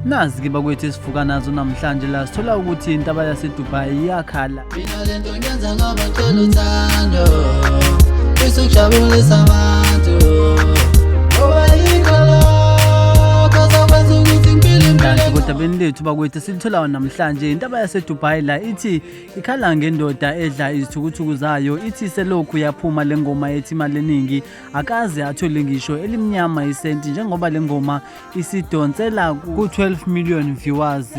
Nazi ke bakwethu esivuka nazo namhlanje la sithola ukuthi intaba yaseDubai iyakhala. Mina lento ngenza ngoba ngicela uthando Fisa ukujabulisa abantu Ngoba yikho lokho ozokwenza ukuthi ngiphile impilo Kanti kodabeni lethu bakwethu silitholayo namhlanje intaba yaseDubai la ithi ikhala ngendoda edla izithukuthuku zayo ithi selokhu yaphuma le ngoma ethi imali eningi akaze athole ngisho elimnyama isenti njengoba le ngoma isidonsela ku-12 million viewers.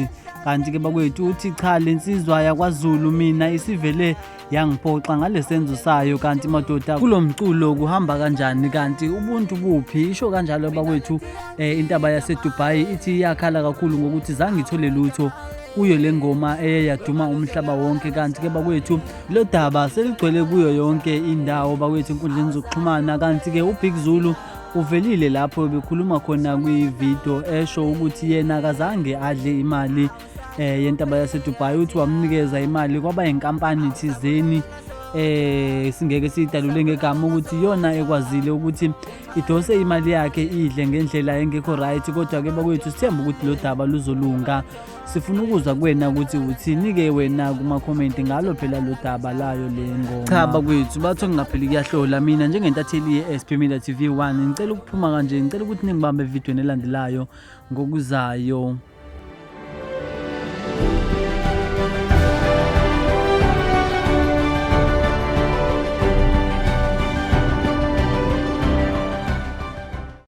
Kanti ke bakwethu uthi cha le nsizwa yakwaZulu mina isivele yangiphoxa ngalesenzo sayo. Kanti madoda kulo mculo kuhamba kanjani, kanti ubuntu buphi? Isho kanjalo bakwethu intaba yaseDubai ithi iyakhala kakhulu ngokuthi zange ithole lutho kuyo le ngoma eye yaduma umhlaba wonke. Kanti ke bakwethu lo daba seligcwele kuyo yonke indawo bakwethu enkundleni zokuxhumana. Kanti ke uBig Zulu uvelile lapho bekhuluma khona kwividiyo esho ukuthi yena akazange adle imali yentaba yaseDubai. Uthi wamnikeza imali kwaba inkampani thizeni singeke siyidalule ngegama ukuthi iyona ekwazile ukuthi idose imali yakhe idle ngendlela engekho right. Kodwa ke bakwethu sithemba ukuthi lo daba luzolunga. Sifuna ukuzwa kuwena ukuthi uthini-ke wena kumakhomenti ngalo phela lo daba layo le ngoma. Cha bakwethu bathi okungapheli kuyahlola. Mina njengentatheli ye-SP Media TV 1 ngicela ukuphuma kanje, ngicela ukuthi ningibambe evidweni elandelayo ngokuzayo.